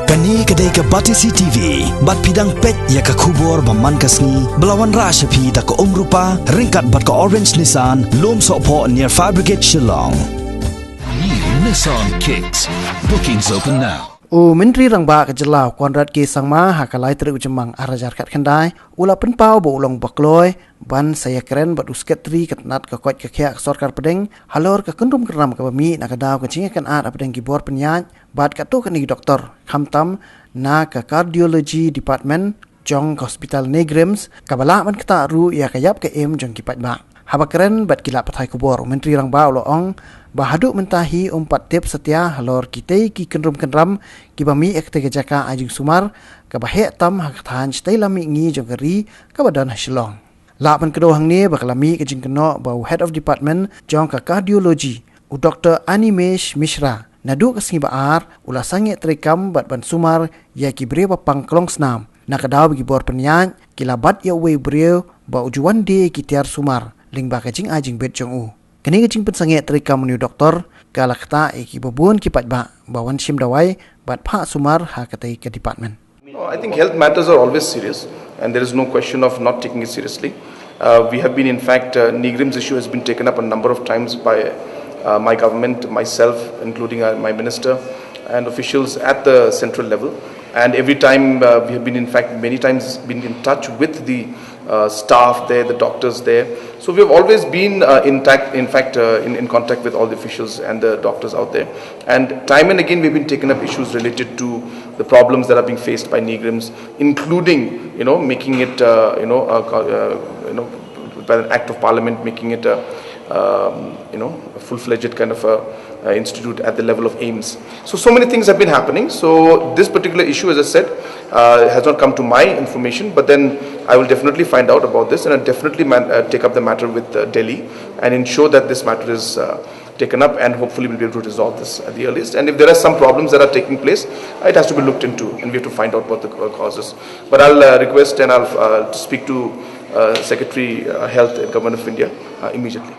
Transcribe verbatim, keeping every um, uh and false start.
Kane ka dei ka Batesi T V, bad phi dang peit ïa ka khubor ba man ka sngi, ba la wanrah sha phi da ka Umrupa, ryngkat bad ka Orange Nissan, Lum Sohphoh near Fire Brigade Shillong. New Nissan Kicks. Bookings open now. U Myntri Rangbah ka jylla u Conrad K Sangma ha ka lai tarik u Jymmang ar hajar khatkhyndai, u la pynpaw ba u long bakloi ban sa ïakren bad u Secretary ka tnat ka koit ka khiah ka sorkar pdeng halor ka kynrum kynram kaba mih na ka daw ka jingïakynad hapdeng ki bor pynïaid bad katto katne ki doktor, khamtam na ka Cardiology Department jong ka Hospital NEIGRIHMS, kaba lah ban ktah ruh ïa ka ïap ka im jong ki paidbah. Haba kren bad ki lad pathai khubor, u Myntri Rangbah u la ong ba haduh mynta hi um pat tip satia halor kitei ki kynrum kynram kiba mih ïa katei ka jaka ai jingsumar kaba heh tam ha ka thaiñ shatei lam mihngi jong ka ri kaba don ha Shillong. Lah ban kdew hangne ba ka la mih ka jingkynnoh ba u Head of Department jong ka Cardiology, u Doktor Animesh Mishra, naduh ka sngi ba ar u la sangeh treikam bad ban sumar ïa ki briew ba pang klongsnam, na ka daw ba ki bor pynïaid ki la bat ïa uwei u briew ba u ju wan die ïa ki tiar sumar lyngba ka jingai jingbit jong u. Kane ka jingpynsangeh treikam une u doktor ka la ktah ïa kiba bun ki paidbah ba wan shim dawai bad phah sumar ha katei ka department. No, I think health matters are always serious, and there is no question of not taking it seriously. Uh, we have been, in fact, uh, NEIGRIHMS issue has been taken up a number of times by uh, my government, myself, including uh, my minister, and officials at the central level. And every time uh, we have been, in fact, many times been in touch with the uh, staff there, the doctors there. So we have always been uh, in, tact, in fact, uh, in, in contact with all the officials and the doctors out there. And time and again, we've been taken up issues related to the problems that are being faced by NEIGRIHMS, including, you know, making it, uh, you know, uh, co- uh, you know, by an act of parliament, making it a, um, you know, a full-fledged kind of a, uh institute at the level of AIIMS. So, so many things have been happening. So, this particular issue, as I said, uh, has not come to my information, but then I will definitely find out about this, and I'll definitely man- uh, take up the matter with uh, Delhi and ensure that this matter is uh, taken up, and hopefully we'll be able to resolve this at the earliest. And if there are some problems that are taking place, uh, it has to be looked into, and we have to find out what the uh, cause is. But I'll uh, request and I'll uh, speak to uh, Secretary uh, Health at Government of India uh, immediately.